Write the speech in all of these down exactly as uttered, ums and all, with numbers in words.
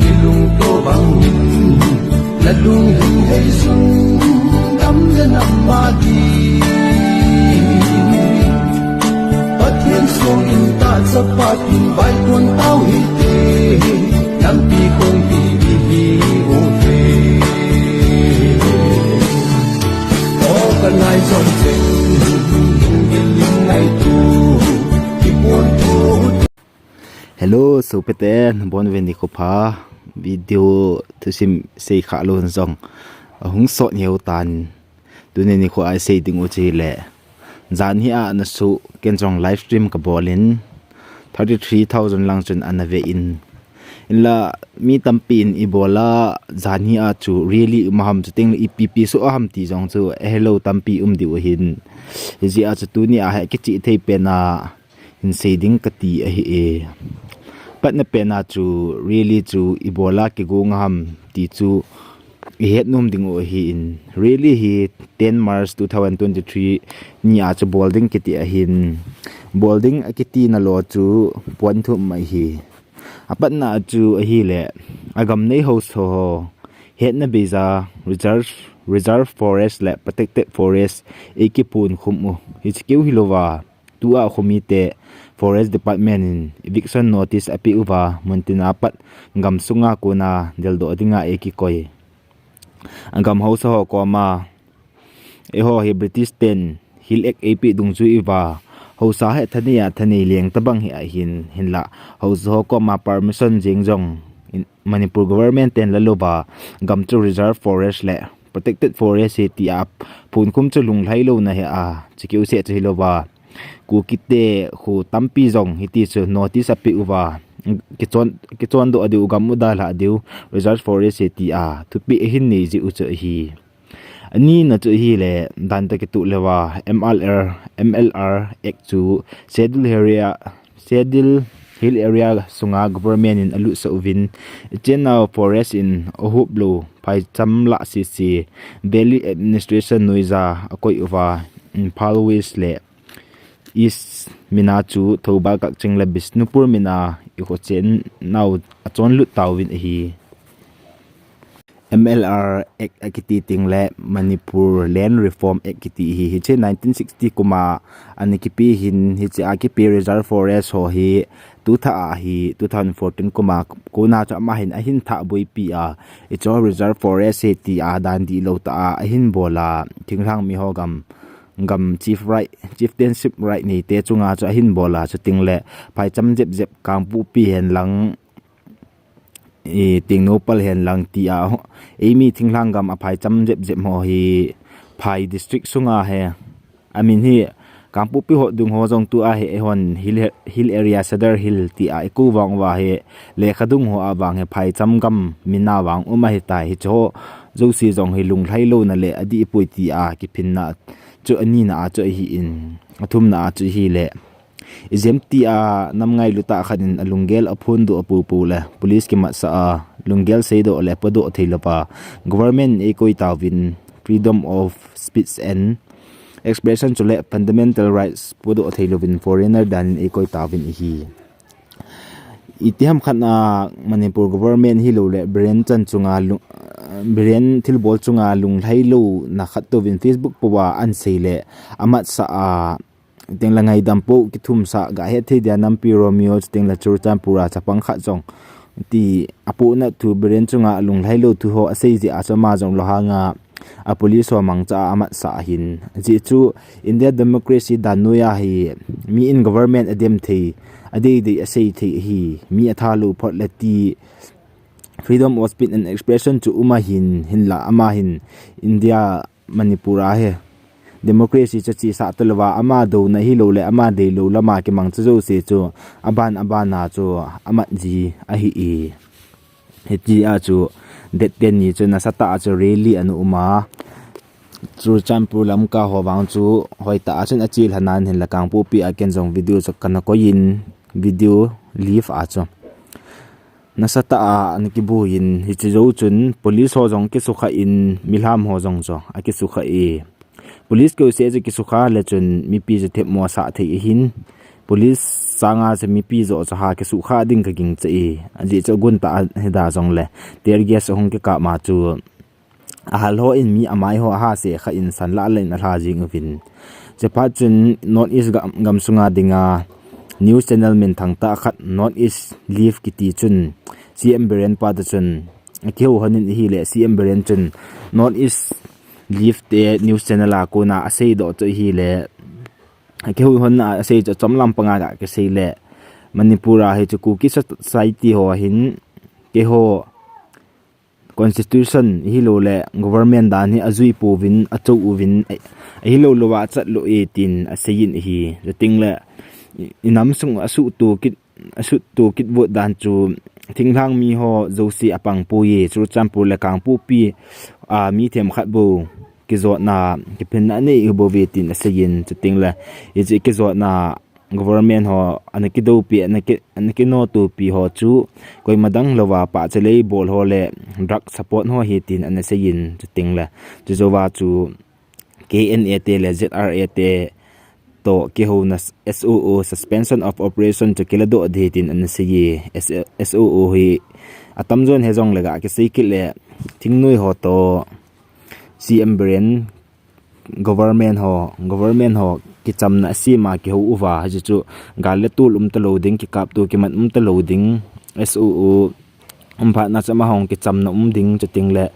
Kilungto bang, lalung hei sun, dam le nam ma di. Pathian song in ta chapa tin vai tuan tau hi te, lampi kong pi di hi u te. O ka nai zong chen, ding ding ngai tu, ki pon tu. Hello, sopite, nabon uvin nikho pha. Video thusim sei kha lou zong ahung sot neo tan. Tuni nikho a sei ding u chu hile, jan hi a na su ken zong live stream ka bol in, thirty three thousand lang chun ana ve in. Inla mi tampi in i bol a, jan hi a chu rally um a ham, chuting le ipi pi su a ham ti zong chu hello tampi um diu hin. Hijeh a chu tuni a he kichih thei pen a hin sei ding ka ti ahi e. Patna pen a chu rally chu i bol a kigong a ham ti chu i het nom ding u ahi in. Rally hi ten March two thousand twenty-three ni a chu bol ding kiti ahin. Bol ding a kiti na lo chu puan thum ahi. A patna a chu ahile, a gam nei hausa ho hetna beija reserve, reserve forest le protected forest ei kipun khum u. Hichi keu hi lou va, tu a khumi te Forest Department in eviction notice a pe uva, muntin a pat gam sunga kona deldoh dinga ei kikoi. A gam hausa ho koma, eiho hi British ten Hill Act ei pe dungjuiya uva, hausa he thanei a thanei leng tabang hi ahin, hinla hausa ho koma permission jeng zong in, Manipur government ten la lou va, gam chu reserve forest le protected forest hi ti a pun khum chu lunglhai louna hi a, chi keu se chu hi lou va. Kukite khu tampi zong hiti chu notice a pe uva, kichon, kichon doh a diu, gam u dalha diu, reserve forest hi ti a thupi ahin nei ji u chu ahi. Ani na chu ahile, dan ta kitu leuva, M L R, M L R Act chu Schedule Area, Schedule Hill Area sunga government in a lutsah uvin, i chenna forest in a hup lou, phaicham lah sese, Valley Administration noiya a koi uva, Imphal West le East mina chu Thoubal, Kakching le Bishnupur mina i kho chennau a chon lut tauvin ahi. M L R Act a kiti ting le Manipur Land Reform Act kiti hi, hiche nineteen sixty kuma ana kipe hin, hiche a kipe reserve forest ho hi tu thah a hi two thousand fourteen kuma kona chu ama hin ahin thah boipi a, hicho reserve forest hi ti a dan dihlou tah a ahin bol a, thinglhang mi ho gam, gam chief right, chieftainship right neite chunga chu ahin bol a, chuting le phaicham jep jep Kangpokpi hen lang, i, Tengnoupal hen lang ti a, eimi thinglhang gam a phaicham jep jep ho hi phai district sunga he, a min hi Kangpokpi ho dung ho zong tu a hi, eihon Hill, Hill Area, Sadar Hill ti a i kou vang uva hi, lekha dung ho a vang hi phaicham gam mina vang um ahi tai, hicho jouse zong hi lunglhai louna le adih poi ti a kiphinna chu anina a chu ahi in, athumna a chu ahile, ijemtia nam ngailut tah khat in a lunggel a phondoh a popo le police kimatsah a, lunggel seidoh le podoh theilouva, government in eikoi tauvin, freedom of speech and expression chule fundamental rights podoh theilouvin foreigner dan in eikoi tauvin ahi. Itiham khat a Manipur government hilou le Biren chan chunga lung, Biren thilbol chunga lunglhai louna khat touvin Facebook pouva ahin sei le, amatsah a, teng le ngaidam pou kithumsah, gahet thei dia Nampi Romeo, chuteng le Churachandpur a chapang khat zong ti a pohnat thu, Biren chunga lunglhai lou thu ho asei jeh a chu ama zong lunghang a, a police ho mangcha a amatsah ahin. Ajeh chu India democracy dan noiya hi mi in government adem thei, adeidei asei thei ahi, mi atha lou phot le ti, freedom of speech and expression chu um ahin, hinla ama hin India Manipur a hi democracy chu chesah talouva, ama douna hilou le ama deilou lama kimangcha jouse chu aban aban a chu amat ji ahi e. Hitia chu date ten ni chu nasatah a chu rally ana um a, Churachandpur Lamka ho vang chu hoitah a chun achelha nan, hinla Kangpokpi a ken jong video chu kana koi in, video live a chu nasatah a ana kibu in, hiche jou chun police ho jong kisukha in, milham ho jong chu akisukha e. Police keu seh chu kisukha le chun mipi chu themmo asah thei ahin, police sanga chu mipi joh chu ha kisukha ding kaging cha e. Ajeh chu gun ta hida jongle tear gas ahung kikap ma chu ahal ho in mi amai ho aha se kha in san la la in alha jing uvin. Chephat chun North East gam, gam sunga dinga news channel minthang tah khat North East Live kiti chun C M Biren pa te chun akihou hon in ahile C M Biren chun North East Live te news channel a kona asei doh chu ahile akihou hon a asei chu chomlam panga ga kisei le Manipur a hi chu Kuki society ho hin keiho constitution ahilou le government dan hi ajui pouvin achou uvin ahilou lou a achat lou e tin asei in ahi. Chuting le inam sung asuh to kit asuh to kit vot dan chu thinglhang mi ho jouse apang poi e, Churachandpur le Kangpokpi a mi themkhat bou kijotna kiphinna anei u bou ve tin asei in chuting le hiche kijotna government ho ana kidoupi ana ki ana kinotopi ho chu koima dang louva pahchalei bol ho le drug support ho ahi tin ana sei in chuting le chujouva chu K N A te le Z R A te to kihouna S O O suspension of operation chu kiladoh ding tin ana sei e. S O O hi atamjon he jongle ga kisei kit le thingnoi ho to C M Biren government ho government ho kichamna asema kihou uva hiche chu gal le tol um talou ding kikap to kimat um talou ding S O O um phat na chu amahon kichamna um ding chuting le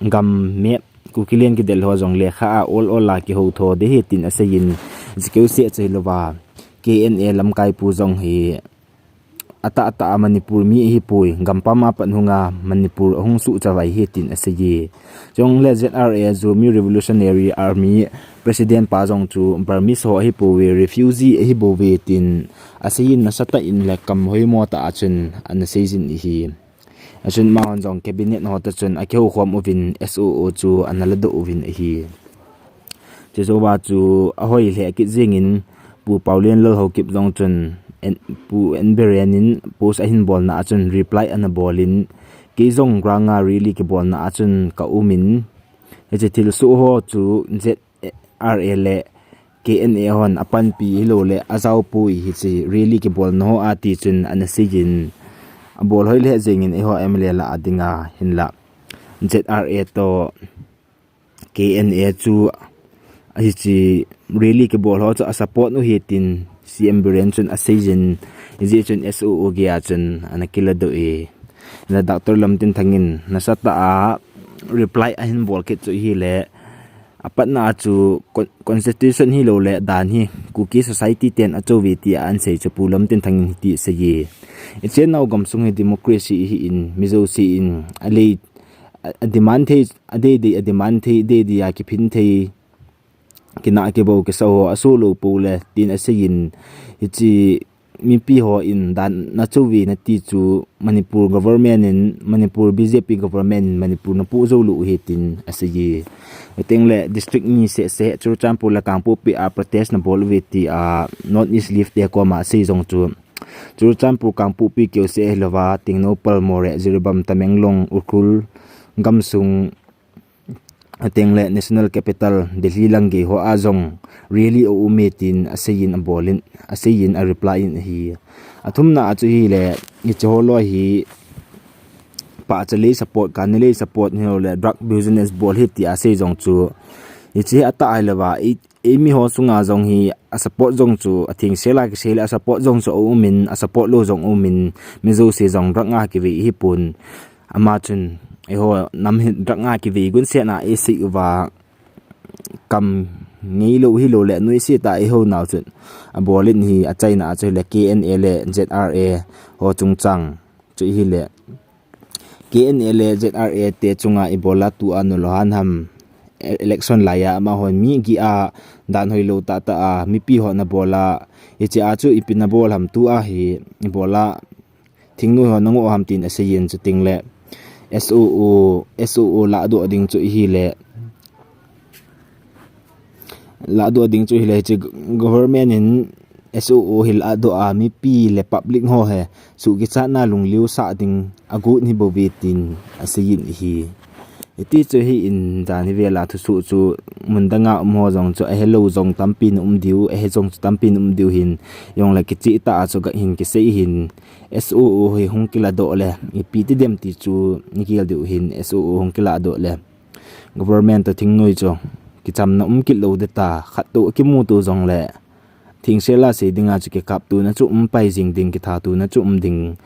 gam map Kuki leng kidel ho jong lekha a ol ol a kihou tho ding ahi tin asei in jikeu se chu hilouva K N A lamkai pu jong hi atah atah a Manipur mi ahipoi gampam a pat hunga Manipur ahung suh chavai ahi tin asei e. Chule Z R A Zomi Revolutionary Army President pa jong chu Burmese ho ahipoi refugee ahi bou ve tin asei in nasatah in le kam hoimo tah a chun ana sei jin ahi. Achun amahon jong cabinet ho toh chun akihou khom uvin S O O chu ana ladoh uvin ahi. Chujouva chu ahoi lheh kit jingin Pu Paolienlal Haokip jong chun Pu N Biren in post ahin bolna a chun reply ana bolin kei jong ground a rally kibolna a chun ka umin hiche thilsoh ho chu Z R A le K N A hon apanpi hilou le ajaopoi hiche rally kibolna ho a ti chun ana sei in abol hoi lheh jingin eiho M L A lah a dinga hinla Z R A toh K N A chu hiche rally kibol ho chu asupport u ahi tin C M Biren chun asei in hijeh chun S O O gei a chun ana kiladoh e. Le Doctor Lamtinthang in nasatah a reply ahin bol kit chu ahile apatna a chu constitution hilou le dan hi Kuki society ten achou ve tia ana sei chu Pu Lamtinthang in hiti asei e. Ichennau gamsung hi democracy ahin mi jouse in alei ademand thei adeidei ademand thei deidei a kiphin thei kinah kibou kisa ho asoh lou pou le tin asei in hiche mipi hon dan nachou ve nati chu Manipur government in Manipur B J P government in Manipur napoh jou lou u ahi tin asei e. Chuteng le district ni seh seh Churachandpur le Kangpokpi a protest nabol uve tia North East Live te koma asei jong chu Churachandpur Kangpokpi keu seh hilouva Tengnoupal Moreh Jiribam Tamenglong Ukhrul gamsung Chuteng le national capital Delhi lang gei ho a jong rally aum e tin asei in abol in asei in areply in ahi. Athumna a chu ahile hiche ho loi hi pahcha lei support kani lei support hilou le drug business bol ahi tia asei jong chu hiche hi atah hilouva eimi ho sunga jong hi asupport jong chu athengsel a kisei le asupport jong chu aumin asupport lou jong aumin mi jouse jong drug a kivei ahipon ama chun eiho nam hi drug a kivei gunsetna eisei uva kam ngeilou hilou le noise tah a eiho nau chun abol in ahi. Achaina a chu ahile K N A le Z R A ho chungchang chu ahile K N A le Z R A te chunga ibola tua nalou han ham election laiya amahon mi gei a dan hoilou tahtah a mipi ho nabol a hiche a chu ipi nabol ham tua hi ibola thingnoi ho nangoh ham tin asei in chuteng le S O O S O O lahdoh ding chu ahile lahdoh ding chu ahile hiche government in S O O hi lahdoh a mipi le public ho hi suhkichatna lungliu sah ding agot ahi bouve tin asei in ahi. Hiti chu hi in jan hi vela thusuh chu mundanga um ho jong chu ahelou jong tampi na um diu, ahe jong chu tampi na um diu hin, jongle kicheh tah a chu ga hin kisei hin, S O O hi hung kiladoh le ipi ti dem ti chu nigel diu hin, S O O hung kiladoh le government to thingnoi chu kichamna um kit lou ding ta, khat to kimu to jongle Thingse la sei dinga chu kikap tuna chu um pai jing ding, kitha tuna chu um ding.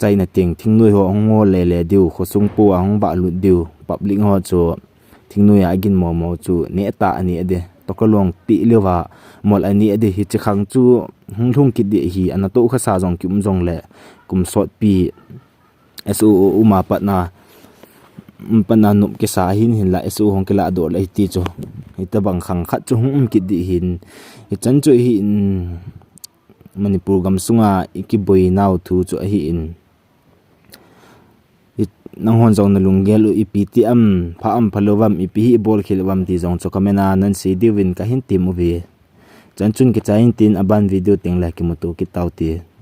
Chaina ting, thingnoi ho hung ngol le le diu, khosung po a hung vahlut diu, public ho chu thingnoi a agin momo chu neh tah aneh ding. Tokalong ti leuva mol aneh ding, hiche khang chu hung lhung kit ding hi, ana toh khasa jong kium jongle kum sotpi S O O um a patna, um patna nop kisa hin hinla S O O hung kiladoh le hiti chu. Hitobang khang khat chu hung um kit ding hin. Hichan chu hi in Manipur gamsunga ikiboinau thu chu ahi in. Hi, nanghon jong nalunggel u ipi ti am, pha am phalou vam, ipi hi ibol khel vam ti jong chu comment a nansei diuvin kahin tem uve. Chan chun kichai in tin aban video teng le kimuto kit taute.